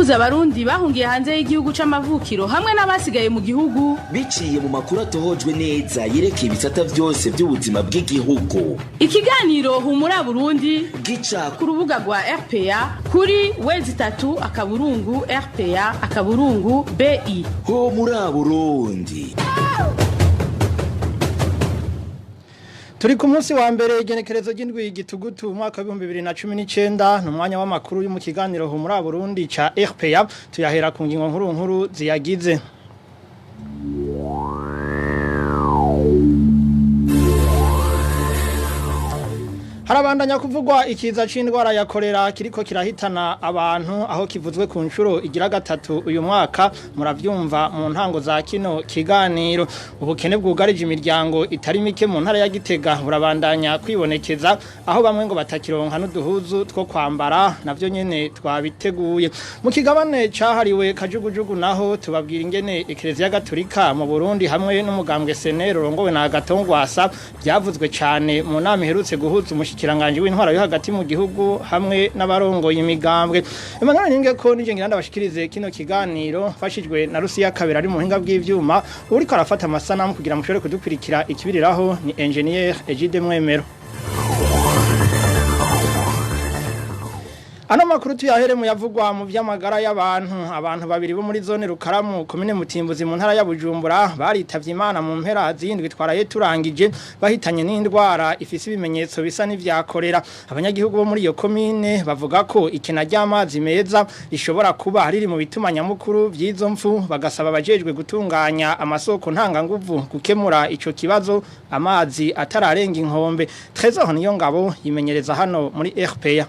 Guhuza abarundi bahungiye hanze y'igihugu c'amavukiro hamwe n'abasigaye mu gihugu. Biciye mu makuru atohojwe neza yerekeye ibisata vyose vy'ubuzima bw'igihugu. Ikiganiro Humura Burundi gica ku rubuga rwa RPA kuri w3.rpa.bi. Ho muri Burundi. Turi ku munsi wa mbere, igenekerezo ry'indwi gitugutu umwaka wa 2019, ni umwanya w'amakuru yo mu kiganiro Humura Burundi ca RPA. Tuyahera ku ngingo nkuru nkuru ziyagize. Harabandanya kuvugwa ikiza c'indwara ya kolera kiriko kirahitana abantu, aho kivuzwe ku nshuro igira gatatu uyu mwaka. Muravyumva mu ntango za kino kiganiro. Ubukene bwugarije imiryango itari mike mu ntara ya Gitega burabandanya kwibonekeza, aho bamwe ngo batakironka n'uduhuzu two kwambara. Navyo nyene twabiteguye mu kigabane cahariwe kajugujugu. Naho tubabwira ingene Eklezia Gatolika mu Burundi hamwe n'umugambwe CNL urongowe na Gatongwasa byavuzwe cane mu nama iherutse guhuza umushikiranganji w'intwara yo hagati mu gihugu hamwe n'abarongoye imigambwe. Emmanuel Ninge ko nije ngira ndabashikirize kino kiganiro, mfashijwe na Rusiya Kabera ari mu buhinga bw'ivyuma. Uriko arafata amasanamu kugira mushobore kudukurikira ikibiriraho ni engineer Egide Mwemero. Ano makuru tuyahere mu yavugwa mu vy'amagara y'abantu. Abantu babiri bo muri zone Rukaramu, komine Mutimbuzi, mu ntara ya Bujumbura baritavye Imana mu mpera zindwi twaraye turangije, bahitanye n'indwara ifise ibimenyetso bisa n'ivyakorera. Abanyagihugu bo muri iyo komine bavuga ko ikena ry'amazi meza rishobora kuba riri mu bituma nyamukuru vy'izo mfu, bagasaba abajejwe gutunganya amasoko ntanganguvu gukemura ico kibazo amazi atararenga inkombe. Trésor Niyongabo yimenyereza hano muri RPA.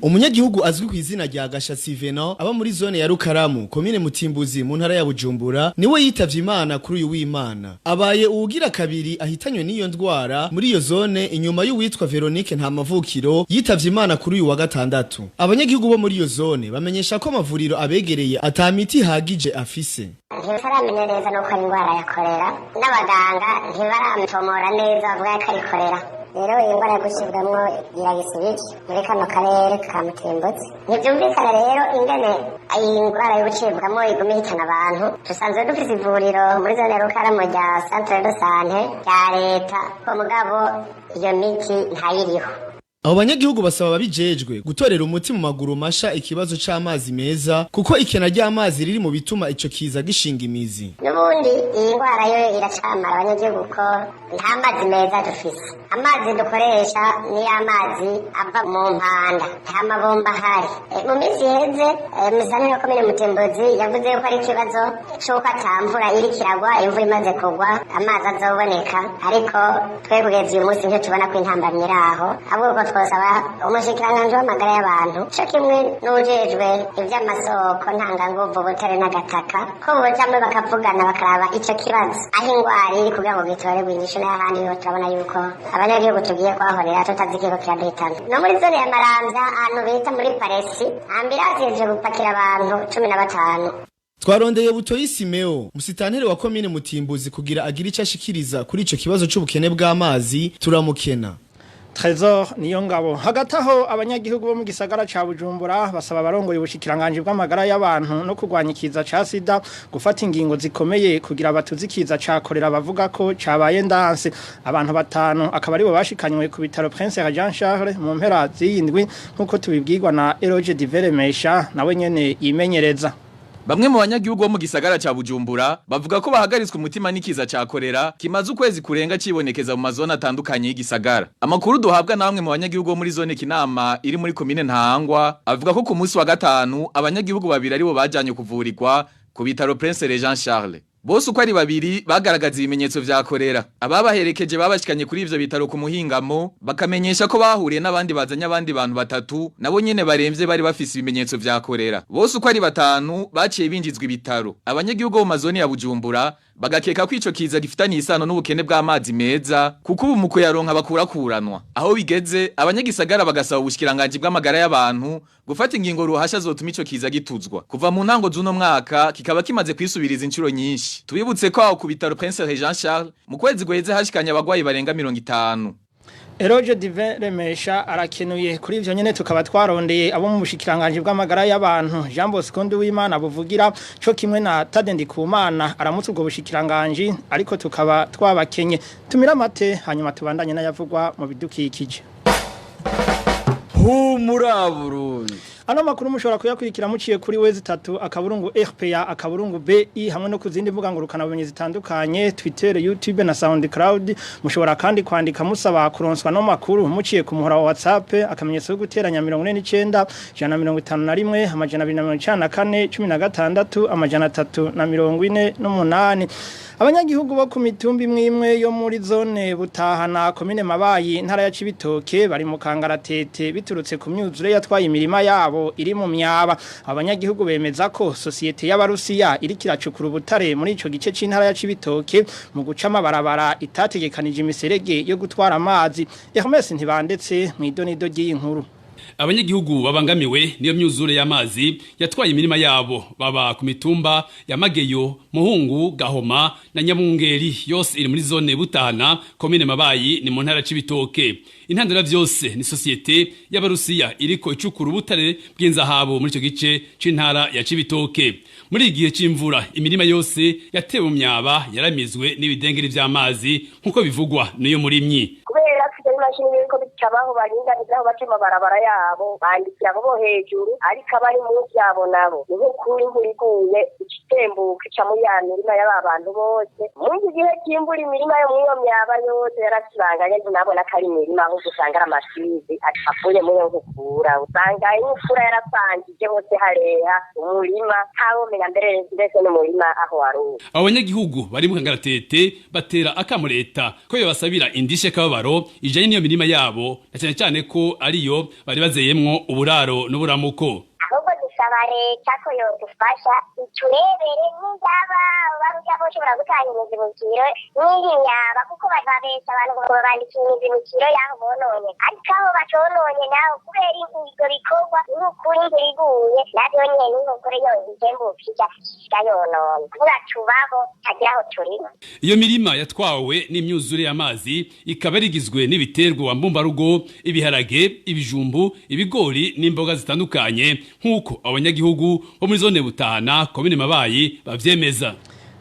Umunyagihugu azwi ku izina rya Gashatsi Veno aba muri zone ya Rukaramu, komine Mutimbuzi, mu ntara ya Bujumbura, niwe yitavye Imana kuri uyu w'Imana. Abaye uwugira kabiri ahitanywe n'iyo ndwara muri iyo zone, inyuma y'uwitwa Veronique Ntamavukiro yitavye Imana kuri uyu wa gatandatu. Abanyagihugu bo muri iyo zone bamenyesha ko amavuriro abegereye ata miti ihagije afise. Ntibaramenya neza nuko ari indwara ya korera, n'abaganga ntibaratomora neza bavuga ko ari korera. Rero iyi ndwara yo gucibwamwo iragisibije muri kano karere ka Mutimbutsi. Ntibyumvikana rero ingene iyi ndwara yo gucibwamwo iguma ihitana abantu. Dusanzwe dufise ivuriro muri zone ya Rukaramu rya centre de sante rya leta, ko mugabo iyo miti ntayiriho. Abo banyagihugu basaba ababijejwe gutorera umuti mu maguru masha ikibazo c'amazi meza, kuko ikena ry'amazi riri mu bituma ico kiza gishinga imizi. N'ubundi iyi ndwara yo iracamara abanyagihugu ko nta mazi meza dufise. Amazi dukoresha ni amazi ava mu mpanda, nta mabomba ahari. Mu minsi iheze musitanteri wa komine Mutimbuzi yavuze yuko ari ikibazo c'uko ata mvura iriko iragwa, imvura imaze kugwa amazi azoboneka, ariko twe kugeza uyu munsi ntitubona ko intambamyi iri aho. Ahubwo twosaba umushikiranganji w'amagara y'abantu co kimwe n'uwujejwe ivy'amasoko ntanganguvu, ubutare n'agataka, ko bojamwe bakavugana, bakaraba ico kibazo aho ingwara iri kugira ngo gitorerwe inyishu. N'ahandi ho turabona yuko abanyagihugu tugiye kuhahorera tutazi ikiko kiraduhitana. No muri zone ya Maramvya, ahantu bita muri Paresi, ambulance ije gupakira abantu 15. Twarondeye Butoyi Simeo, musitanteri wa komine Mutimbuzi, kugira agire ico ashikiriza kuri ico kibazo c'ubukene bw'amazi, turamukena. Trésor Niyongabo. Hagati aho, abanyagihugu bo mu gisagara ca Bujumbura basaba abarongoye ubushikiranganje bw'amagara y'abantu no kurwanya ikiza ca sida gufata ingingo zikomeye kugira batuze ikiza ca korera bavuga ko cabaye ndanse. Abantu batanu akaba aribo bashikanywe ku bitaro Prince Jean Charles mu mpera z'iyindwi, nkuko tubibwirwa na Eloge Diveremesha, nawe nyene yimenyereza. Bamwe mu banyagihugu bo mu gisagara ca Bujumbura bavuga ko bahagaritswe umutima n'ikiza ca korera kimaze ukwezi kurenga cibonekeza mu mazone atandukanye y'igisagara. Amakuru duhabwa na bamwe mu banyagihugu bo muri zone Kinama iri muri komine Ntahangwa avuga ko ku munsi wa gatanu abanyagihugu babiri aribo bajanye kuvurirwa ku bitaro Prince Jean Charles. Bose uko ari babiri bagaragaza ibimenyetso vya korera. Ababaherekeje babashikanye kuri ivyo bitaro ku muhingamo bakamenyesha ko bahuriye n'abandi bazanye abandi bantu batatu nabo nyene baremvye bari bafise ibimenyetso vya korera. Bose uko ari batanu baciye binjizwa ibitaro. Abanyagihugu bo mu mazone ya Bujumbura bagakeka ko ico kiza gifitaniye isano n'ubukene bw'amazi meza, kuko ubu mu kuyaronka bakurakuranwa. Aho bigeze, abanyagisagara bagasaba ubushikiranganje bw'amagara y'abantu gufata ingingo ruhasha zotuma ico kiza gituzwa. Kuva mu ntango z'uno mwaka kikaba kimaze kwisubiriza incuro nyinshi. Tubibutse ko aho ku bitaro Prince Jean Charles mu kwezi guheze hashikanye abagwayi barenga 50. Eroge Divin Remesha arakenuye. Kuri ivyo nyene tukaba twarondeye abo mu bushikiranganje bw'amagara y'abantu, Jean Bosco Nduwimana buvugira, co kimwe na Tade Ndikumana aramutse ubwo bushikiranganje, ariko tukaba twabakenye. Tumira amate, hanyuma tubandanye n'ayavugwa mu bidukikije. Humura Burundi. Ano makuru mushobora kuyakurikira muciye kuri w3.rpa.bi hamwe no kuzindi mbuga ngurukana bumenyi zitandukanye, Twitter, YouTube na SoundCloud. Mushobora kandi kwandika musaba kuronswa no makuru muciye ku muhora wa WhatsApp, akamenyetso ko guteranya 49 151 294 16 348. Abanyagihugu bo ku mitumba imwe imwe yo muri zone Butahana, komine Mabayi, intara ya Cibitoke, bari mu kangaratete biturutse ku myuzure yatwaye imirima yabo iri mu myaba. Abanyagihugu bemeza ko sosiyete y'Abarusiya iri kiracukura ubutare muri ico gice c'intara ya Cibitoke, mu guca amabarabara itategekanije imiserege yo gutwara amazi. Hermes Ntibandetse mw'idonido ry'iyi nkuru. Abanyagihugu babangamiwe niyo myuzure y'amazi yatwaye imirima yabo baba ku mitumba ya Mageyo, Muhungu, Gahoma na Nyabungeri, yose iri muri zone Butahana, komine Mabayi, ni mu ntara Cibitoke. Intandaro vyose ni sosiyete y'Abarusiya iriko icukura ubutare bw'inzahabu muri ico gice c'intara ya Cibitoke. Muri igihe c'imvura, imirima yose yatewe mu myaba yaramizwe n'ibidengeri vy'amazi, nk'uko bivugwa n'uyo murimyi. Kubera ko imashini biriko bicabaho baringaniza aho baca amabarabara yabo, bandikira abo bo hejuru, ariko abari munsi yabo nabo ni nk'ukuri imvura iguye ikitembuka ica muri ya mirima y'aba bantu bose. Muri iki gihe cy'imvura, imirima yo muri iyo myaba yose yarasibanganye, ntinabona ko ari imirima, ahubwo usanga ari amasizi avuye muri iyo nkukura. Usanga inkukura yarasangije hose hareha umurima, ntawomenya mbere mbese n'umurima aho wari uri. Abo banyagihugu bari mu kangaratete batera akamo leta ko yobasabira indishyi y'akababaro ijanye n'iyo mirima yabo, na cyane cyane ko ariyo bari bazeyemwo uburaro n'uburamuko. Ahubwo dusaba leta ko yodufasha iturebere n'iyaba baruja boshobora gutanga imizibukiro n'iyi myaba, kuko babesha abantu ngo bandikira imizibukiro y'aho bononye, ariko aho bacononye naho kubera ivyo bikorwa n'ukuri imvura iguye navyo nyene n'inkukura yo itembuka ija ikayonona, kuvuga tubaho tagira aho turima. Iyo mirima yatwawe n'imyuzure y'amazi ikaba rigizwe n'ibiterwa mbumbarugo, ibiharage, ibijumbu, ibigori n'imboga zitandukanye, nk'uko abanyagihugu bo muri zone Butahana, komine Mabayi, bavyemeza.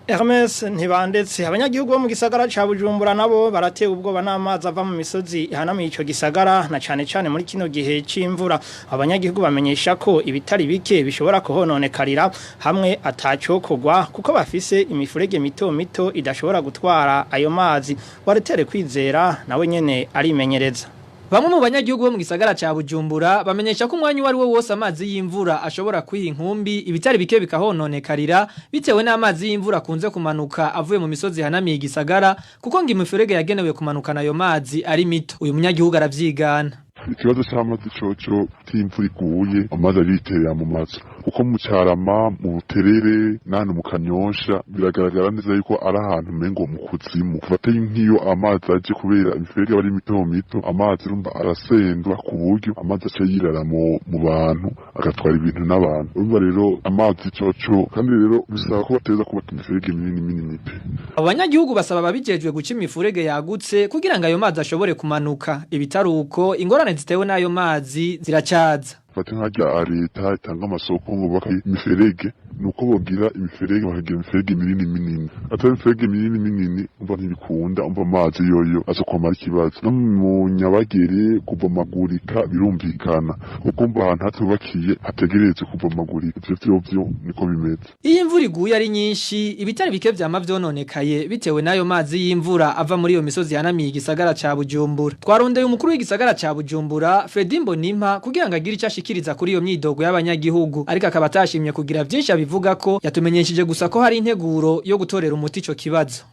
Hermes Ntibandetse. Abanyagihugu bo mu gisagara ca Bujumbura nabo baratewe ubwoba n'amazi ava mu misozi ihanamiye ico gisagara, na cane cane muri kino gihe c'imvura. Abanyagihugu bamenyesha ko ibitari bike bishobora kuhononekarira hamwe atacokogwa, kuko bafise imifurege mito mito idashobora gutwara ayo mazi. Waretere Kwizera nawe nyene arimenyereza. Bamwe mu banyagihugu bo mu gisagara ca Bujumbura bamenyesha ko umwanya uwari wo wose amazi y'imvura ashobora kwiha inkumbi, ibitari bike bikahononekarira bitewe n'amazi y'imvura akunze kumanuka avuye mu misozi ihanamiye igisagara, kuko ngo imifurege yagenewe kumanukana ayo mazi ari mito. Uyu munyagihugu aravyigana. Ikibazo c'amazi coco, c'imvura iguye, amazi ariterera mu mazu, kuko mu Carama, mu Buterere n'ahantu mu Kanyosha biragaragara neza yuko ari ahantu umengo mu kuzimu. Ufate nk'iyo amazi aje, kubera imiferege aba ari mito mito, amazi urumva arasendwa ku buryo amazi aca yirara mu bantu, agatwara ibintu n'abantu. Urumva rero amazi coco, kandi rero bisaba ko bateza kubaka imiferege minini minini pe. Abo banyagihugu basaba ababijejwe guca imifurege yagutse kugira ngo ayo mazi ashobore kumanuka. Ibitaruko, ingorane zitewe n'ayo mazi ziracaza. Fate nka leta itanga amasoko ngo bubake imiferege, nuko bogira imiferege, bakagira imiferege minini minini. Atari imiferege minini minini, umva ntibikunda, umva amazi yoyo azokwamara ikibazo. No mu Nyabagere kubomagurika birumvikana, kuko umva ahantu hatubakiye hategerezwe kubomagurika. Ivyo vyovyo niko bimeze. Iyo imvura iguye ari nyinshi, ibitari bike vyama vyononekaye bitewe n'ayo mazi y'imvura ava muri iyo misozi ihanamiye igisagara ca Bujumbura. Twarondeye umukuru w'igisagara ca Bujumbura, Fredy Mbonimpa, kugira ngo agire ico ashikiriza kuri iyo myidogo y'abanyagihugu, ariko akaba atashimye kugira vyinshi abivuga ko yatumenyesheje gusa ko hari integuro yo gutorera umuti ico kibazo.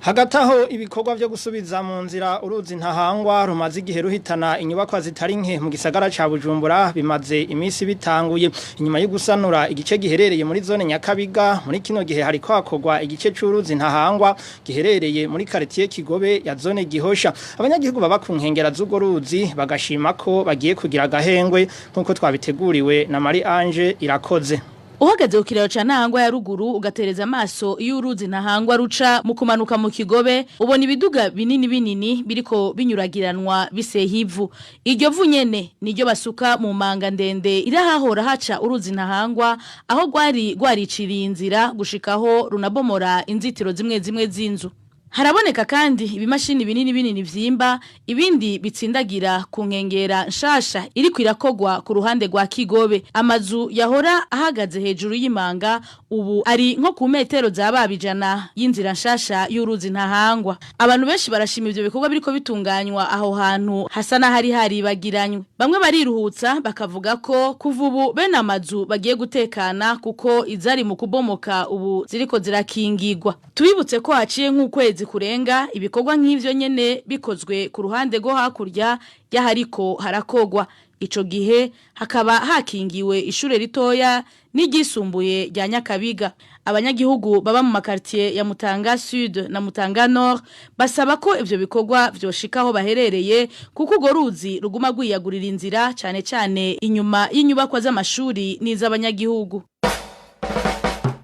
Hagati aho, ibikorwa vyo gusubiza mu nzira uruzi Ntahangwa rumaze igihe ruhitana inyubakwa zitari nke mu gisagara ca Bujumbura bimaze iminsi bitanguye. Inyuma yo gusanura igice giherereye muri zone Nyakabiga, muri kino gihe hariko hakorwa igice c'uruzi Ntahangwa giherereye muri quartier Kigobe ya zone Gihosha. Abanyagihugu baba ku nkengera z'urwo ruzi bagashima ko bagiye kugira agahengwe, nk'uko twabiteguriwe na Marie Ange Irakoze. Uhagaze ku kiraro ca Ntahangwa ya ruguru ugatereza amaso iyo uruzi Ntahangwa ruca mu kumanuka mu Kigobe, ubona ibiduga binini binini biriko binyuragiranwa biseha ivu. Iryo vu nyene niryo basuka mu manga ndende irahahora haca uruzi Ntahangwa, aho rwari rwariciriye inzira gushikaho runabomora inzitiro zimwe zimwe z'inzu. Haraboneka kandi ibimashini binini binini vyimba, ibindi bitsindagira ku nkengera nshasha iriko irakogwa ku ruhande rwa Kigobe. Amazu yahora ahagaze hejuru y'imanga ubu ari nko ku metero za babijana y'inzira nshasha y'uruzi Ntahangwa. Abantu benshi barashima ivyo bikorwa biriko bitunganywa aho hantu hasa n'ahari haribagiranywe. Bamwe bariruhutsa bakavuga ko kuva ubu bene amazu bagiye gutekana kuko izari mu kubomoka ubu ziriko zirakingirwa. Tubibutse ko haciye nk'ukwezi kurenga ibikorwa nk'ivyo nyene bikozwe ku ruhande rwo hakurya y'ahariko harakogwa. Ico gihe hakaba hakingiwe ishure ritoya n'iryisumbuye rya Nyakabiga. Abanyagihugu baba mu makartier ya Mutanga Sud na Mutanga Nord basaba ko ivyo bikorwa vyoshikaho baherereye, kuko urwo ruzi ruguma rwiyagurira inzira cane cane inyuma y'inyubakwa z'amashuri n'iz'abanyagihugu.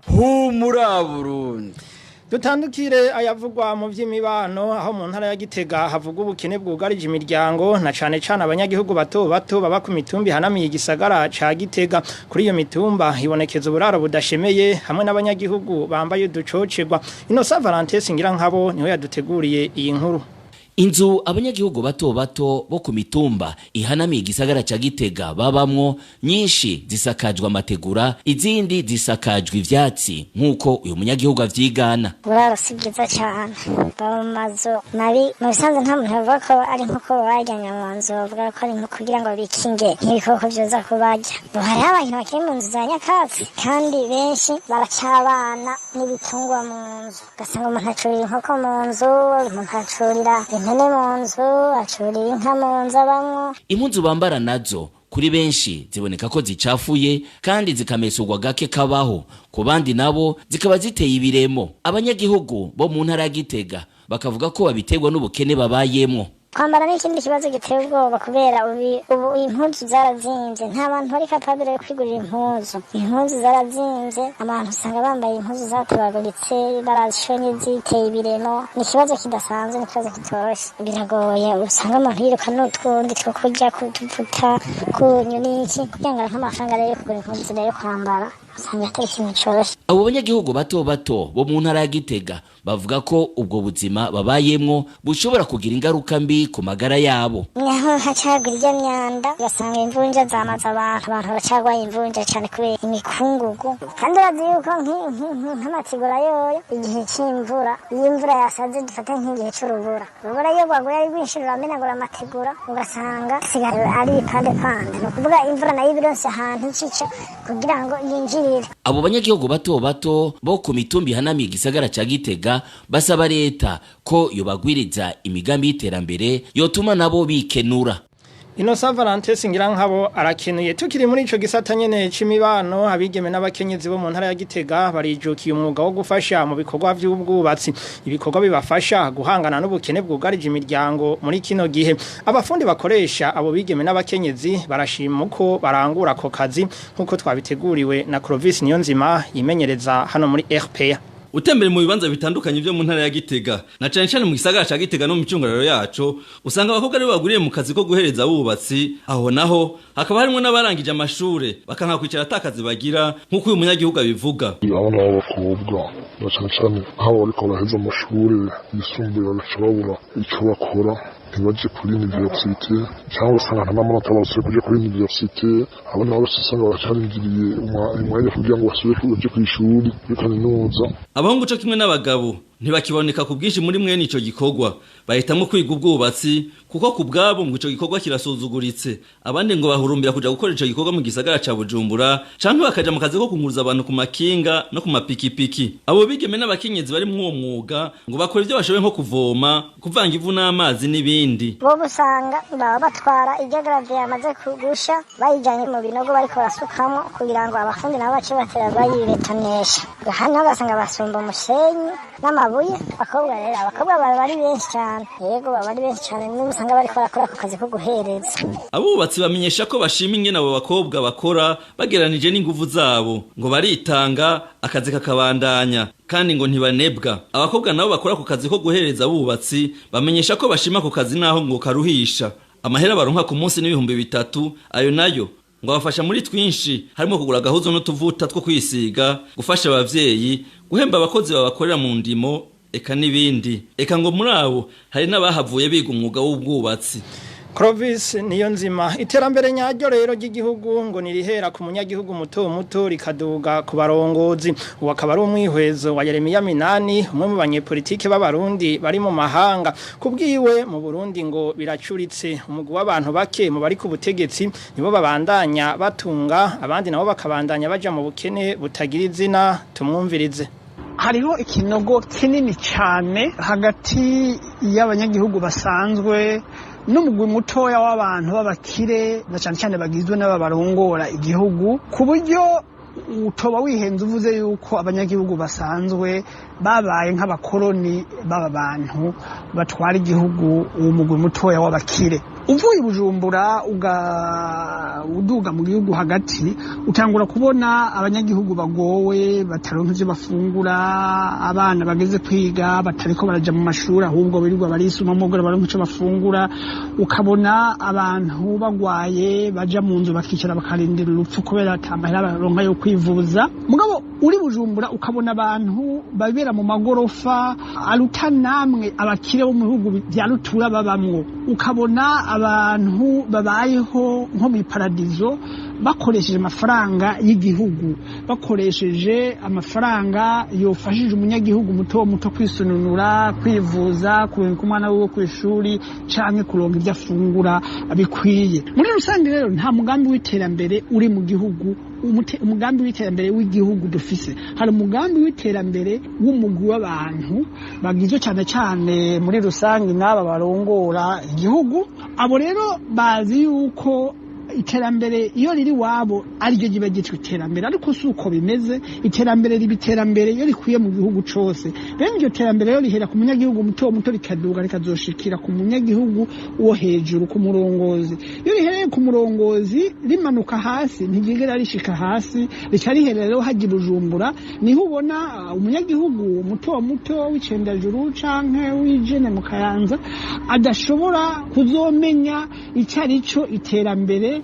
Humura Burundi. Dutandukire ayavugwa mu vy'imibano, aho mu ntara ya Gitega havugwa ubukene bwugarije imiryango na cane cane abanyagihugu bato bato baba ku mitumba ihanamiye igisagara ca Gitega. Kuri iyo mitumba hibonekeza uburaro budashemeye hamwe n'abanyagihugu bambaye uducocerwa. Innocent Valentin Singirankabo niho yaduteguriye iyi nkuru. Inzu abanyagihugu bato bato bo ku mitumba ihanamiye igisagara ca Gitega babamwo nyinshi zisakajwe amategura, izindi zisakajwe ivyatsi nk'uko uyu munyagihugu avyigana. Uburaro si bwiza cane, baba mu mazu mabi. Mu bisanzwe nta muntu avuga ko ari nk'uko bajyanye mu nzu, bavuga ko ari nko kugira ngo bikinge nk'ibikoko vyoza kubarya. Ubu hariho abantu bakiri mu nzu za nyakatsi, kandi benshi baracabana n'ibitungwa mu nzu, ugasanga umuntu acurira inkoko mu nzu, umuntu acurira impene mu nzu, acurira inka mu nzu abamwo. Impuzu bambara nazo kuri benshi ziboneka ko zicafuye kandi zikamesurwa gake kabaho, ku bandi nabo zikaba ziteye ibiremo. Abanyagihugu bo mu ntara ya Gitega bakavuga ko babiterwa n'ubukene babayemwo. Kwambara ni ikindi kibazo giteye ubwoba, kubera ubu impuzu zarazimvye, nta bantu bari capable yo kwigurira impuzu. Impuzu zarazimvye, abantu usanga bambaye impuzu zatabaguritse, barashonye ziteye ibiremo. Ni ikibazo kidasanzwe, ni ikibazo kitoroshe, biragoye. Usanga umuntu yiruka n'utwundi two kurya, kutuvuta, kunyu n'iki, kugira ngo aronke amafaranga rero yo kugura impuzu rero yo kwambara, usanga atari ikintu coroshe. Abo banyagihugu bato bato bo mu ntara ya Gitega bavuga ko ubwo buzima babayemwo bushobora kugira ingaruka mbi ku magara yabo. Naho hacagura irya myanda, ugasanga imvunja zamaze abantu, abantu baracagwaye imvunja cane kubera imikungugu. Kandi urazi yuko nk'amategura yoyo igihe c'imvura, iyo imvura yasaze, dufate nk'igihe c'urubura, urubura iyo rwaguye ari rwinshi ruramenagura amategura, ugasanga asigaye ari ibipandepande. Ni ukuvuga imvura nayo iba ironse ahantu icica kugira ngo yinjirire. Abo banyagihugu bato bato bo ku mitumba ihanamiye igisagara ca Gitega basaba leta ko yobagwiriza imigambi y'iterambere yotuma nabo bikenura. Innocent Valentin Singirankabo arakenuye. Tukiri muri ico gisata nyene c'imibano, abigeme n'abakenyezi bo mu ntara ya Gitega barijukiye umwuga wo gufasha mu bikorwa vy'ubwubatsi, ibikorwa bibafasha guhangana n'ubukene bwugarije imiryango muri kino gihe. Abafundi bakoresha abo bigeme n'abakenyezi barashima uko barangura ako kazi, nk'uko twabiteguriwe na Clovis Niyonzima yimenyereza hano muri RPA. Utembere mu bibanza bitandukanye byo mu ntara ya Gitega na cane cane mu gisagara ca Gitega no mu micungararo yaco, usanga abakobwa aribo baguriye mu kazi ko guhereza abubatsi. Aho naho hakaba harimwo n'abarangije amashure bakanka kwicara atakazi bagira, nk'uko uyu munyagihugu abivuga. Abana b'abakobwa na cane cane nk'abo bariko baraheza amashure yisumbuye bagaca babura ico bakora, ntibaje kuri université, cyangwa ugasanga nta n'amanota barose kuja kuri université. Abo nabo usanga baracarindiriye umwanya kugira ngo basubire baje kw'ishuri kuri kaminuza. Abahungu co kimwe n'abagabo ntibakiboneka ku bwinshi muri mwene ico gikorwa, bahitamwo kwiga ubwubatsi kuko ku bwabo ngo ico gikorwa kirasuzuguritse. Abandi ngo bahurumbira kuja gukora ico gikorwa mu gisagara ca Bujumbura, canke bakaja mu kazi ko kunguruza abantu ku makinga no ku mapikipiki. Abo bigeme n'abakenyezi bari mw'uwo mwuga ngo bakora ivyo bashoboye, nko kuvoma, kuvanga ivu n'amazi n'ibindi. Bo usanga baba batwara irya gravier yamaze kugusha, bayijanye mu binogo bariko barasukamwo kugira ngo abafundi nabo bace batera bayibetonesha. Hano ugasanga basumba umusenyi n'amabuye. amabuye. Abakobwa rero, abakobwa baba ari benshi cyane, yego, baba ari benshi cyane, nibo usanga bariko barakora ako kazi ko guhereza. Abubatsi bamenyesha ko bashima ingene abo bakobwa bakora bageranije n'inguvu zabo, ngo baritanga akazi kakabandanya kandi ngo ntibanebwa. Abakobwa nabo bakora ku kazi ko guhereza abubatsi bamenyesha ko bashima ku kazi naho ngo karuhisha. Amahera baronka ku munsi n'3,000, ayo nayo ngo abafasha muri twinshi, harimo kugura agahuzu n'utuvuta two kwisiga, gufasha abavyeyi, guhemba abakozi babakorera mu ndimo, eka n'ibindi. Eka ngo muri abo hari n'abahavuye biga umwuga w'ubwubatsi. Clovis niyo nzima. Iterambere nyaryo rero ry'igihugu ngo nirihera ku munyagihugu muto muto rikaduga ku barongozi. Uwo akaba ari umwihwezo wa Yeremiya Minani, umwe mu banyepolitike b'abarundi bari mu mahanga. Kubwiwe, mu Burundi ngo biracuritse, umugwi w'abantu bake mu bari ku butegetsi nibo babandanya batunga, abandi nabo bakabandanya baja mu bukene butagira izina. Tumwumvirize. Hariho ikinogo kinini cyane hagati y'abanyagihugu basanzwe n'umugwi mutoya w'abantu b'abakire, na cyane cyane bagizwe n'aba barongora igihugu, ku buryo utoba wihenze uvuze yuko abanyagihugu basanzwe babaye nk'abakoroni b'aba bantu batwara igihugu, uwo mugwi mutoya w'abakire. Uvuye i Bujumbura uduga mu gihugu hagati, utangura kubona abanyagihugu bagowe, bataronka ivyo bafungura, abana bageze kwiga batariko baraja mu mashuri, ahubwo birirwa barisumamwo kugira baronke ico bafungura. Ukabona abantu bagwaye baja mu nzu bakicara bakarindira urupfu kubera ata mahera baronka yo kwivuza. Mugabo uri Bujumbura ukabona abantu babera mu magorofa aruta namwe abakire bo mu bihugu vya rutura babamwo, ukabona abantu babayeho nko mu paradizo bakoresheje amafaranga y'igihugu, bakoresheje amafaranga yofashije umunyagihugu muto muto kwisununura, kwivuza, kuronka umwana wiwe ku ishuri canke kuronka ivyo afungura bikwiye. Muri rusange rero, nta mugambi w'iterambere uri mu gihugu. Umugambi w'iterambere w'igihugu dufise, hari umugambi w'iterambere w'umugwi w'abantu bagizwe cyane cyane muri rusange n'aba barongora igihugu. Abo rero bazi yuko iterambere iyo riri wabo ariryo riba ryitwa iterambere, ariko si uko bimeze. Iterambere riba iterambere iyo rikwiye mu gihugu cose. Bene iryo terambere rero rihera ku munyagihugu muto muto rikaduga rikazoshikira ku munyagihugu wo hejuru, ku murongozi. Iyo rihereye ku murongozi rimanuka hasi, ntiryigera rishika hasi, rica riherera rero hajya i Bujumbura. Niho ubona umunyagihugu muto muto w'Icendajuru canke w'Ijene mu Kayanza adashobora kuzomenya ico ari cyo iterambere.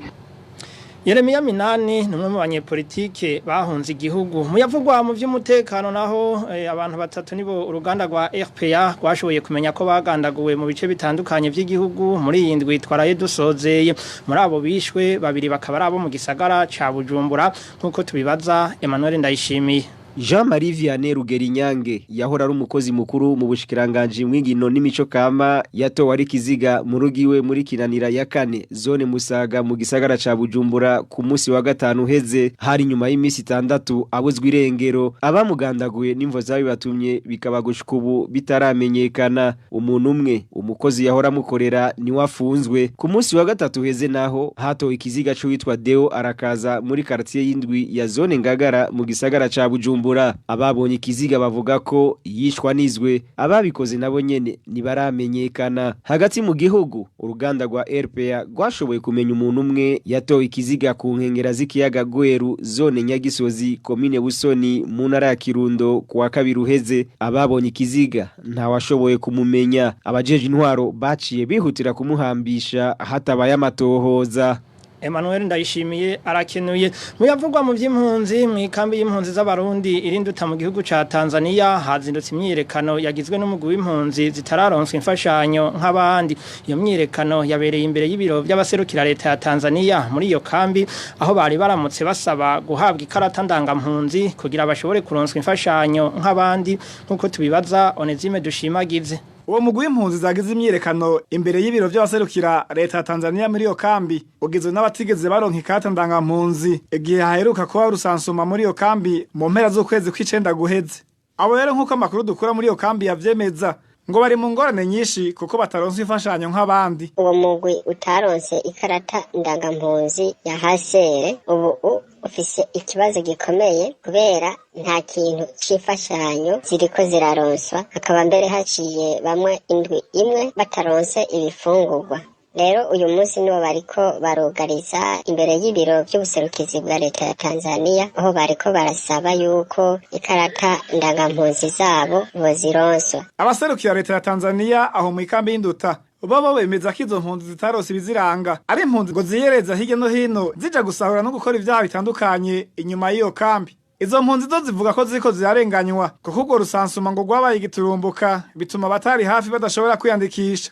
Yeremiya Minani ni umwe mu banyepolitike bahunze igihugu. Muyavugwa mu by'umutekano naho, abantu batatu nibo uruganda rwa RPA rwashoboye kumenya ko bagandaguwe mu bice bitandukanye by'igihugu muri iyi ndwi twaraye dusozeye. Muri abo bishwe, babiri bakaba ari abo mu gisagara ca Bujumbura, nk'uko tubibaza Emmanuel Ndayishimiye. Jean Marie Vianney Rugerinyange yahora ari umukozi mukuru mu bushikiranganji mw'ingino n'imico kama, yatowe ari kiziga mu rugo iwe muri Kinanira ya kane, zone Musaga, mu gisagara ca Bujumbura ku munsi wa gatanu uheze. Hari nyuma y'imisi 6 abuzwe irengero. Abamugandaguye n'imvo zabibatumye bikaba gushika ubu bitaramenyekana. Umuntu umwe, umukozi yahora amukorera, niwe afunzwe. Ku munsi wa gatatu uheze naho hatowe ikiziga c'uwitwa Deo Arakaza muri quartier y'indwi ya zone Ngagara mu gisagara ca Bujumbura. Ababonye ikiziga bavuga ko yishwa nizwe. Ababikoze nabo nyene ntibaramenyekana. Hagati mu gihugu, uruganda rwa RPA rwashoboye kumenya umuntu umwe yatowe ikiziga ku nkengera z'ikiyaga Gweru, zone Nyagisozi, komine Busoni, mu ntara ya Kirundo kuwa kabiri uheze. Ababonye ikiziga ntawashoboye kumumenya. Abajeje intwaro baciye bihutira kumuhambisha hatabaye amatohoza. Emmanuel Ndayishimiye arakenuye. Muyavugwa mu by'impunzi, mu ikambi y'impunzi z'abarundi irinduta mu gihugu ca Tanzania hazindutse imyiyerekano yagizwe n'umugwi w'impunzi zitararonswa imfashanyo nk'abandi. Iyo myiyerekano yabereye imbere y'ibiro by'abaserukira leta ya Tanzania muri iyo kambi, aho bari baramutse basaba guhabwa ikarata ndangampunzi kugira bashobore kuronswa imfashanyo nk'abandi, nk'uko tubibaza Onezime Dushimagize. Uwo mugwi w'impunzi zagize imyiyerekano imbere y'ibiro by'abaserukira leta ya Tanzania muri iyo kambi ugizwe n'abatigeze baronka ikarata ndangampunzi igihe haheruka kuba rusansuma muri iyo kambi mu mpera z'ukwezi kw'icenda guheze. Abo rero, nk'uko amakuru dukura muri iyo kambi yavyemeza, ngo bari mu ngorane nyinshi kuko bataronse imfashanyo nk'abandi. Uwo mugwi utaronse ikarata ndangampunzi ya hasere ubu ufise ikibazo gikomeye kubera nta kintu c'imfashanyo ziriko ziraronswa, hakaba mbere haciye bamwe indwi imwe bataronse ibifungurwa. Rero uyu munsi nibo bariko barugariza imbere y'ibiro by'ubuserukizi bwa leta ya Tanzania, aho bariko barasaba yuko ikarata ndangampunzi zabo bozironswa. Abaserukira leta ya Tanzania aho mu ikambi y'Induta bobo bemeza ko izo mpunzi zitarose ibiziranga, ari impunzi ngo ziyereza hirya no hino zija gusahura no gukora ivyaha bitandukanye inyuma y'iyo kambi. Izo mpunzi zo zivuga ko ziriko zirarenganywa kuko urwo rusansuma ngo rwabaye igiturumbuka, bituma abatari hafi badashobora kwiyandikisha.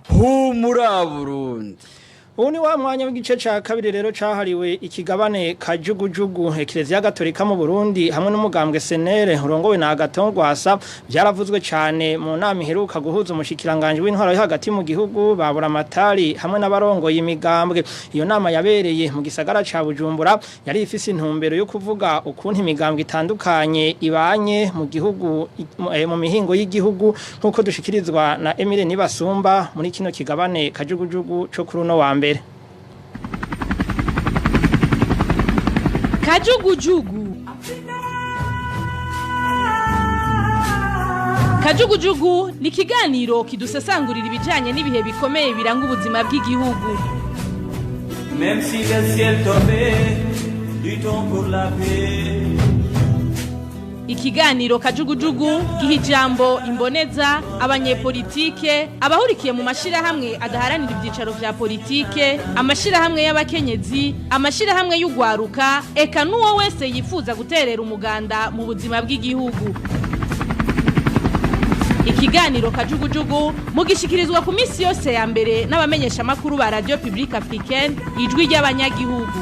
Humura Burundi. Ubu ni wa mwanya w'igice ca kabiri rero cahariwe ikigabane kajugujugu. Eklezia Gatolika mu Burundi hamwe n'umugambwe SNL urongowe na Agathon Rwasa byaravuzwe cyane mu nama iheruka guhuza umushikiranganje w'intwaro yo hagati mu gihugu, babura amatari hamwe n'abarongoye imigambwe. Iyo nama yabereye mu gisagara ca Bujumbura yari ifise intumbero yo kuvuga ukuntu imigambwe itandukanye ibanye mu gihugu, mu mihingo y'igihugu, nkuko dushikirizwa na Emile Nibasumba muri kino kigabane kajugujugu co kuri uno wa mbere. Kajugujugu. Kajugujugu ni ikiganiro kidusesangurira ibijanye n'ibihe bikomeye biranga ubuzima bw'igihugu. Même si le ciel tombait, luttons pour la paix. Ikiganiro kajugujugu giha ijambo imboneza, abanyepolitike, abahurikiye mu mashirahamwe adaharanira ivyicaro vya politike, amashirahamwe y'abakenyezi, amashirahamwe y'ugwaruka, eka n'uwo wese yifuza guterera umuganda mu buzima bw'igihugu. Ikiganiro kajugujugu mugishikirizwa ku misi yose ya mbere n'abamenyesha makuru ba Radio Publique Africaine, ijwi ry'abanyagihugu.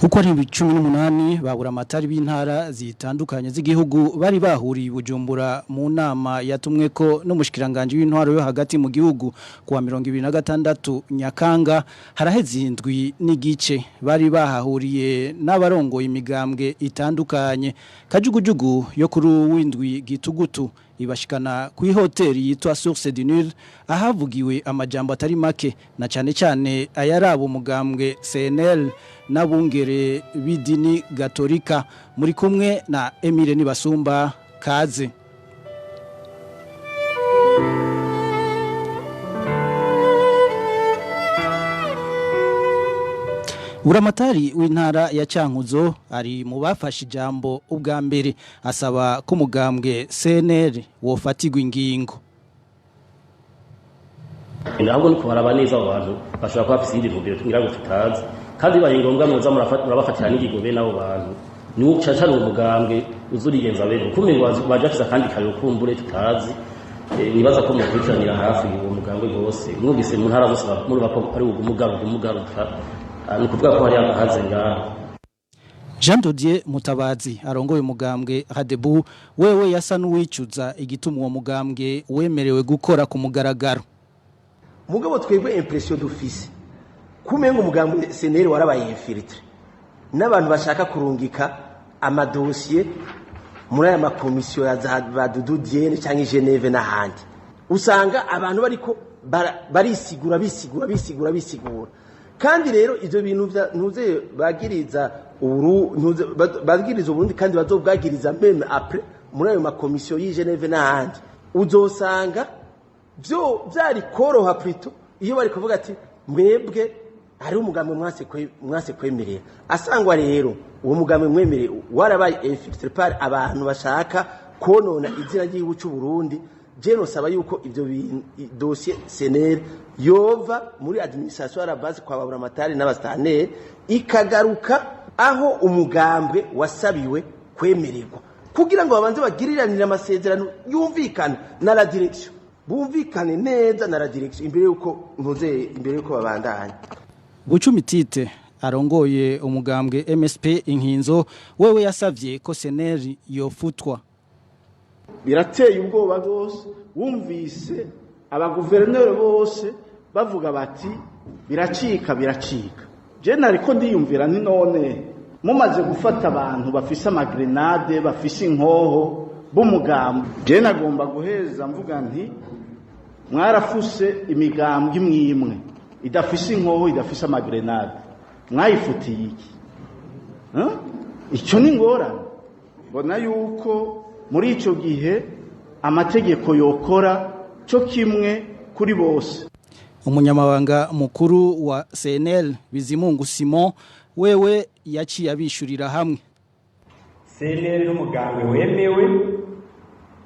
Uko ari 18 babura amatari b'intara zitandukanye z'igihugu bari bahuriye Bujumbura mu nama yatumwe ko n'umushikiranganje w'intwaro yo hagati mu gihugu kuwa 2026 Nyakanga, haraheze indwi n'igice bari bahahuriye n'abarongoye imigambwe itandukanye. Kajugujugu yo kuri w'indwi gitugutu ibashikana ku hoteli yitwa Source du Nil, ahavugiwe amajambo atari make na cyane cyane ayarabo umugambwe CNL n'abungere b'idini Gatolika. Muri kumwe na Emile Nibasumba kaze. Buramatari w'intara ya Cankuzo ari mu bafashe ijambo ubwa mbere, asaba ko umugambwe CNL wofatirwa ingingo. Ntabwo nuko baraba neza abo bantu bashobora kuba bafise iyindi ntumbero tugira ngo tutazi, kandi bibaye ngombwa muza murabafatira n'ingingo bene abo bantu. Ni ucacana umugambwe uzurigenza bene kumengo baje bafise akandi kayo kumbure tutazi. Nibaza ko mukurikiranira hafi uwo mugambwe gose, mwumvise mu ntara zose murumva ko ari ugumugaruka, ni kuvuga ko hari agahaze ngaho. Jean Dodier Mutabazi arongoye umugambwe Radebu wewe yasa n'uwicuza igituma uwo mugambwe wemerewe gukora ku mugaragaro. Mugabo twebwe impression dufise kumenga umugambwe CNL warabaye infiltré n'abantu bashaka kurungika amadosiye muri aya makomisiyo ya za Badudu Dienne canke Geneve n'ahandi, usanga abantu bariko barisigura bisigura bisigura bisigura. Kandi rero ivyo bintu ntuze bagiriza bagiriza Uburundi kandi bazobwagiriza même après muri ayo makomisiyo y'i Geneve n'ahandi, uzosanga vyo vyari koroha plutôt iyo bari kuvuga ati mwebwe hari umugambi mwase kwemerera. Asangwa rero uwo mugambi mwemereye warabaye infiltré par abantu bashaka konona izina ry'igihugu c'u Burundi. Je nosaba yuko ivyo dossier CNL yova muri administration à la base kwa baburamatari n'abastaneri ikagaruka aho umugambwe wasabiwe kwemererwa, kugira ngo babanze bagiriranire amasezerano yumvikana na la direction, bumvikane neza na la direction imbere yuko ntuze imbere yuko babandanya. Bucumitite arongoye umugambwe MSP Inkinzo wewe yasavye ko CNL yofutwa. Birateye ubwoba rwose wumvise abaguverineri bose bavuga bati biracika biracika. Je nariko ndiyumvira ni none mumaze gufata abantu bafise amagrenade bafise inkoho b'umugambi. Je nagomba guheza mvuga nti mwarafuse imigambwe imwe imwe idafise inkoho, idafise amagrenade, mwayifutiye iki? Icyo ni ngorane. Mbona yuko muri ico gihe amategeko yokora cyo kimwe kuri bose. Umunyamabanga mukuru wa CNL Bizimungu Simon wewe yaciye abishurira hamwe. CNL n'umugambwe wemewe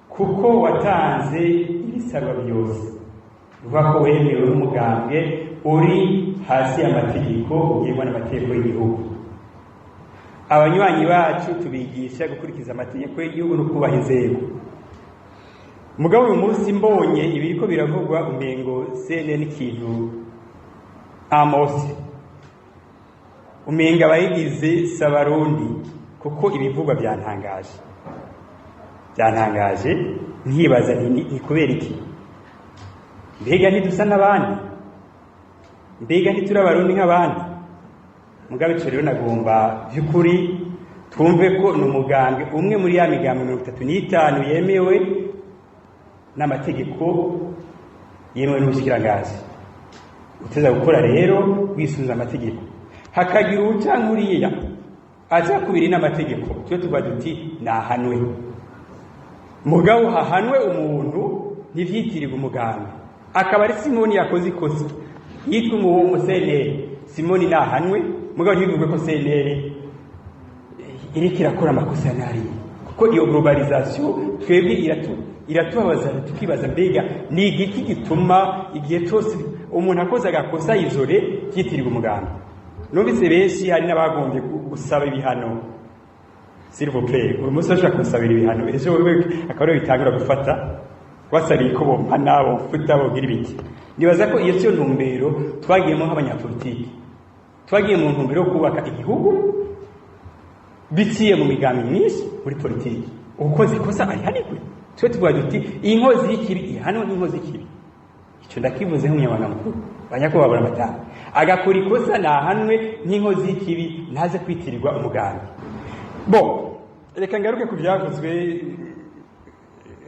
kuko watanze ibisabwa byose, uvuga ko wemewe n'umugambwe uri hasi y'amategeko, ugengwa n'amategeko y'igihugu. Abanywanyi bacu tubigisha gukurikiza amategeko y'igihugu no kubaha inzego. Mugabo uyu munsi mbonye ibiriko biravugwa, umengo CNL n'ikintu amosi, umenga abayigize sabarundi, kuko ibivugwa byantangaje, nkibaza ni kubera iki? Mbega ntidusa n'abandi? Mbega ntituri abarundi nk'abandi? Mugabo ico rero nagomba vy'ukuri twumve ko ni umugambwe umwe muri ya migambwe 35 yemewe n'amategeko, yemewe n'ubushikiranganji. Uteza gukora rero wisunze amategeko, hakagira uwucanka uriya aza kubiri n'amategeko, twe tuba duti nahanwe. Mugabo hahanwe umuntu ntivyitirirwe umugambwe, akaba ari Simoni yakoze ikosa yitwa umuseneri. Simoni nahanwe, mugabo ntibivugwe ko CNL iriko irakora amakosa ya nariye, kuko iyo globalisation twebwe iratubabaza, tukibaza mbega ni igiki gituma igihe cyose umuntu akoze agakosa izore byitirirwa umugambi. Numvise benshi hari n'abagombye gusaba ibihano. S'il vous plaît, uyu munsi bashobora kumusabira ibihano, ejo wewe akaba ariwe bitangura gufata wasabiye ko bompana, bomfuta, bogira ibiki. Nibaza ko iyo siyo ntumbero twagiyemo nk'abanyapolitiki. Twagiye mu ntumbero yo kubaka igihugu biciye mu migambi myinshi muri politiki. Ukoze ikosa arihanirwe. Twe tuvuga duti iyi nkozi y'ikibi ihanwe nk'inkozi y'ikibi. Icyo ndakivuze nk'umunyamabanga mukuru, banyakubahwa buramatari, agakora ikosa nahanwe nk'inkozi y'ikibi, ntaze kwitirirwa umugambi. Bo reka ngaruke ku byavuzwe.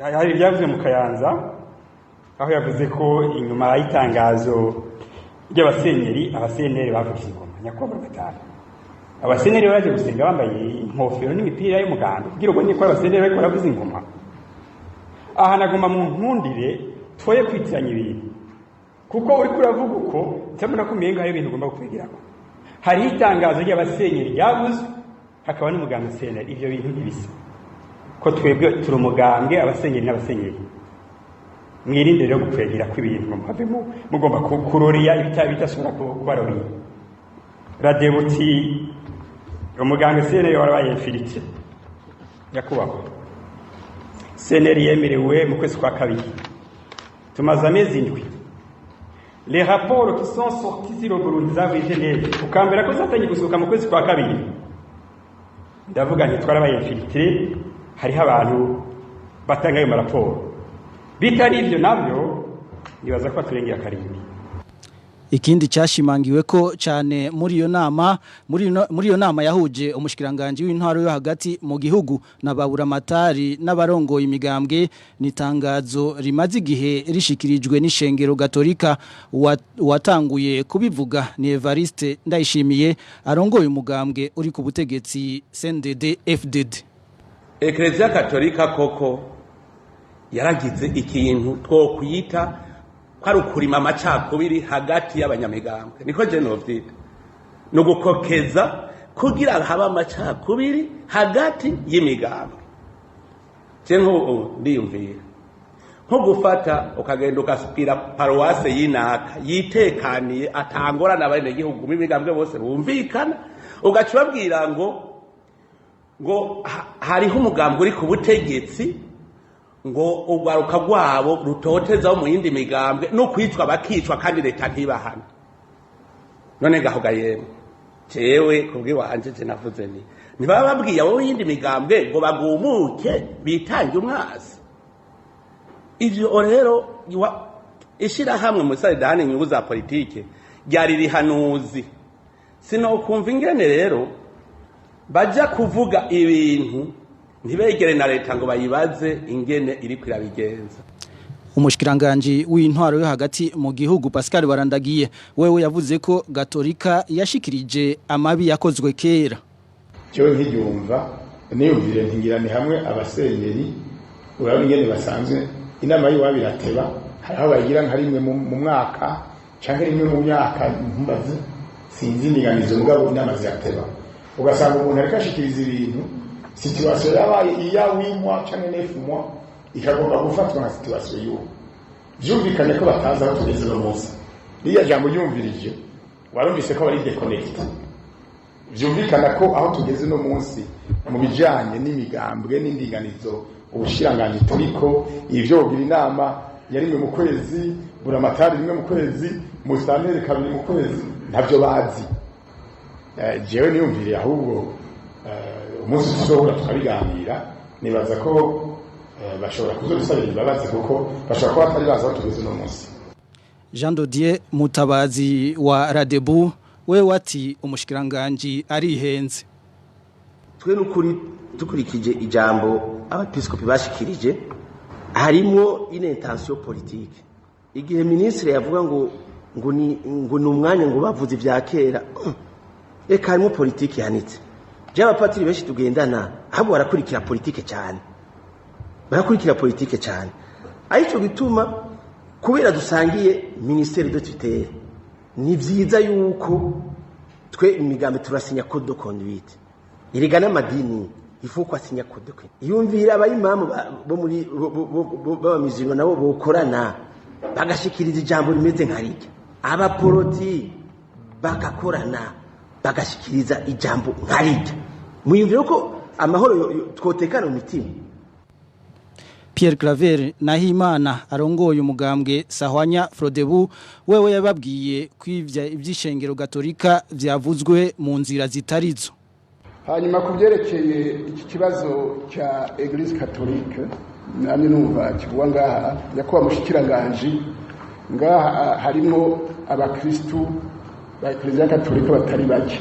Hari ibyavuzwe mu Kayanza, aho yavuze ko inyuma y'itangazo ry'abasenyeri, abasenyeri bavugije ingoma. Nyakubahwa buramatari, abasenyeri baje gusenga bambaye inkofero n'imipira y'umuganda kugira ubone ko abasenyeri bariko baravuza ingoma. Aha nagomba mu nkundire twoye kwitiranya ibintu, kuko uriko uravuga uko cyabona ko umenga hari ibintu ugomba kwigirako. Hariho itangazo ry'abasenyeri ryavuzwe, hakaba n'umugambwe CNL. Ivyo bintu ntibisa, ko twebwe turi umugambwe, abasenyeri n'abasenyeri. Mwirinde rero gukwegera kw'ibintu ngo muhavemo mugomba kuroriya ibitashobora kubaroriya. Radebuti umugambwe CNL warabaye infiltré. Nyakubahwa, CNL yemerewe mu kwezi kwa kabiri, tumaze amezi 7. Les rapports qui sont sortis sur le Burundi zavuye Genève, ukambera ko zatangiye gusohoka mu kwezi kwa kabiri. Ndavuga nti twarabaye infiltré, hariho abantu batanga ayo maraporo. Bitari ivyo navyo nibaza ko baturengera karindwi. Ikindi cyashimangiwe ko cyane muri iyo nama, muri iyo nama yahuje umushikiranganje w'intwaro yo hagati mu gihugu na baburamatari n'abarongoye imigambwe, ni tangazo rimaze igihe rishikirijwe n'ishengero Gatolika. Watanguye kubivuga ni Evariste Ndayishimiye arongoye umugambwe uri ku butegetsi CNDD FDD. Eklezia Katolika koko yaragize ikintu twokwita ko ari ukurima amacakubiri hagati y'abanyamigambwe, niko je novyita, ni ugukokeza kugira habe amacakubiri hagati y'imigambwe. Je nk'ubu ndiyumvira nko gufata ukagenda ugasubwira paruwase y'inaka yitekaniye atangorana, abenegihugu b'imigambwe bose bumvikana, ugaca ubabwira ngo hariho umugambwe uri ku butegetsi, ngo urwaruka rwabo rutotezaho mu yindi migambwe no kwicwa bakicwa kandi leta ntibahane. None gaho ga yemwe, jewe kubw'iwanje je navuze ni ntibaba babwiye abo yindi migambwe ngo bagumuke bitange umwasi. Ivyo rero ishirahamwe musaridahana inyungu za politike ryari rihanuzi. Sinokumva ingene rero baja kuvuga ibintu Ntibegere na leta ngo bayibaze ingene iriko irabigenza. Umushikiranganje w'intwaro yo hagati mu gihugu Pascal Barandagiye wewe yavuze ko Gatolika yashikirije amabi yakozwe kera. Cyo nk'igyumva niyumvire ntingira ni hamwe abasenyeri urabona ingene basanzwe inama y'iwabo irateba, hari aho bayigira nka rimwe mu mwaka canke rimwe mu myaka, ntumbaze sinzi indinganizo, mugabo inama zirateba, ugasanga umuntu ariko ashikiriza ibintu situation yabaye iya wimwa canke nefumwa ikagomba gufatwa nka situation y'ubu. Vyumvikane ko batazi aho tugeze uno munsi. Ririya jambo ryumvirije warumvise ko bari déconnecté. Vyumvikana ko aho tugeze uno munsi mu bijanye n'imigambwe n'indinganizo ubushiranganji turiko, ivyo wogira inama ya rimwe mu kwezi, buramatari rimwe mu kwezi, musanteri kabiri mu kwezi, ntavyo bazi. Jewe niyumviriye ahubwo umunsi tuzohura tukabiganira, nibaza ko bashobora kuzodusabira imbabazi kuko bashobora kuba batari bazi aho tugeze uno munsi. Jean Dodier Mutabazi wa Radebu we wati umushikiranganje arihenze. Twe nukuri dukurikije ijambo abepiskopi bashikirije harimo une intention politique. Igihe ministre yavuga ngo ngo ni ngo ni umwanya ngo bavuze ivya kera, eka harimo politique yanitse. Je abapatiri benshi tugendana ahubwo barakurikira politique cyane. Barakurikira politique cyane. Arico gituma kubera dusangiye ministère de tutelle, ni vyiza yuko twe imigambi turasinya code de conduite. Erega n'amadini ifu ko asinya code de conduite. Yumvira abayimamu bo muri b'abamizirima nabo bokorana bagashikiriza ijambo rimeze nka rirya, abaporoti bagakorana bagashikiriza ijambo nka rirya. Muyumvira ko amahoro twotekana mu mitima. Pierre Claver Nahimana arongoye umugambwe Sahwanya Frodebu wewe yababwiye kwivya ivyishengero Gatolika vyavuzwe mu nzira zitarizo. Hanyuma kubyerekeye iki kibazo cya Eglise Catholique, namwe numva kivugwa ngaha yakuba mushikiranganje ngaha harimo abakristu ba Eglise Catholique batari bake,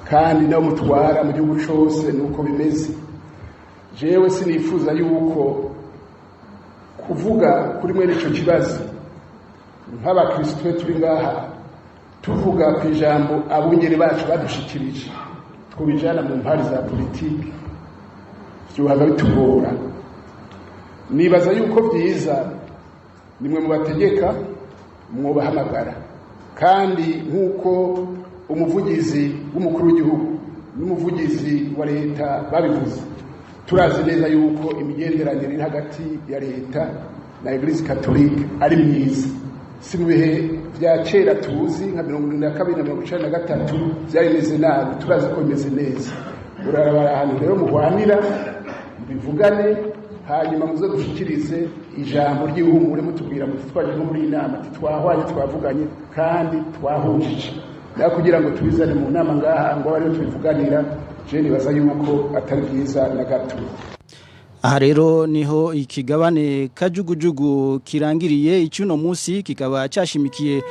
kandi nabo mutwara mu gihugu cose nuko bimeze. Jewe sinifuza yuko kuvuga kuri mwene ico kibazo nk'abakristu turi ngaha tuvuga ku ijambo abungeri bacu badushikirije twubijana mu mpari za politiki byuhaga bitugora. Nibaza yuko byiza nimwe mu bategeka mwobahamagara, kandi nk'uko umuvugizi w'umukuru w'igihugu n'umuvugizi wa leta babivuze, turazi neza yuko imigenderanire iri hagati ya leta na Eglise Catholique ari myiza. Si mu bihe vya kera tuzi nka 72 na 93 byari bimeze nabi, turazi ko bimeze neza. Urarabara ahantu rero muhwanira bivugane, hanyuma muze dushikirize ijambo ry'ihumure mutubwira muti twaje nko muri inama twahwanye twavuganye kandi twahujije, naho kugira ngo tubizane mu nama ngaha ngo ariyo tubivuganira, je nibaza yuko atari byiza na gato. Aha rero niho ikigabane kajugujugu kirangiriye icyuno munsi, kikaba cyashimikiye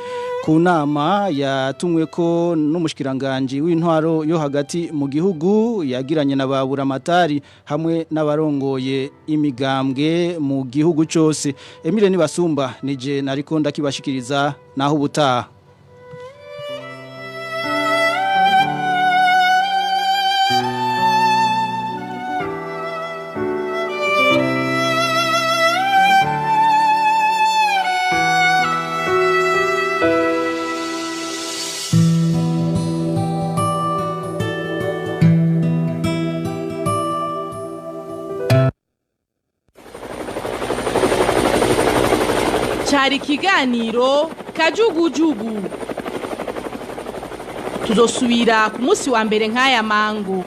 ku nama yatumwe ko n'umushikiranganje w'intwaro yo hagati mu gihugu yagiranye na baburamatari hamwe n'abarongoye imigambwe mu gihugu cyose. Emile Nibasumba nije nariko ndakibashikiriza naho ubutaha. Cari ikiganiro kajugujugu. Tuzosubira ku munsi wa mbere nk'aya mango.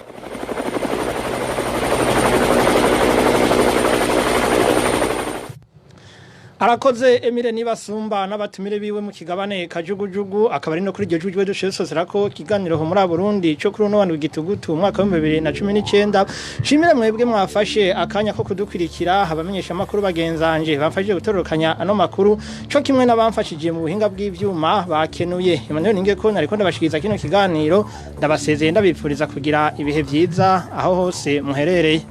Arakoze Emile Nibasumba n'abatumire biwe mu kigabane kajugujugu, akaba ari no kuri iryo jujwe dushesosera ko kiganiro ho muri Burundi cyo kuri uno wandwi gitugutu umwaka wa 2019. Shimira mwebwe mwafashe akanya ko kudukwirikira, abamenyesha makuru bagenzanje bamfashije gutororokanya ano makuru cyo kimwe n'abamfashije mu buhinga bw'ivyuma bakenuye. Emmanuel Ningeko nariko ndabashikiriza kino kiganiro, ndabasezeye ndabipfuriza kugira ibihe vyiza aho hose muherereye.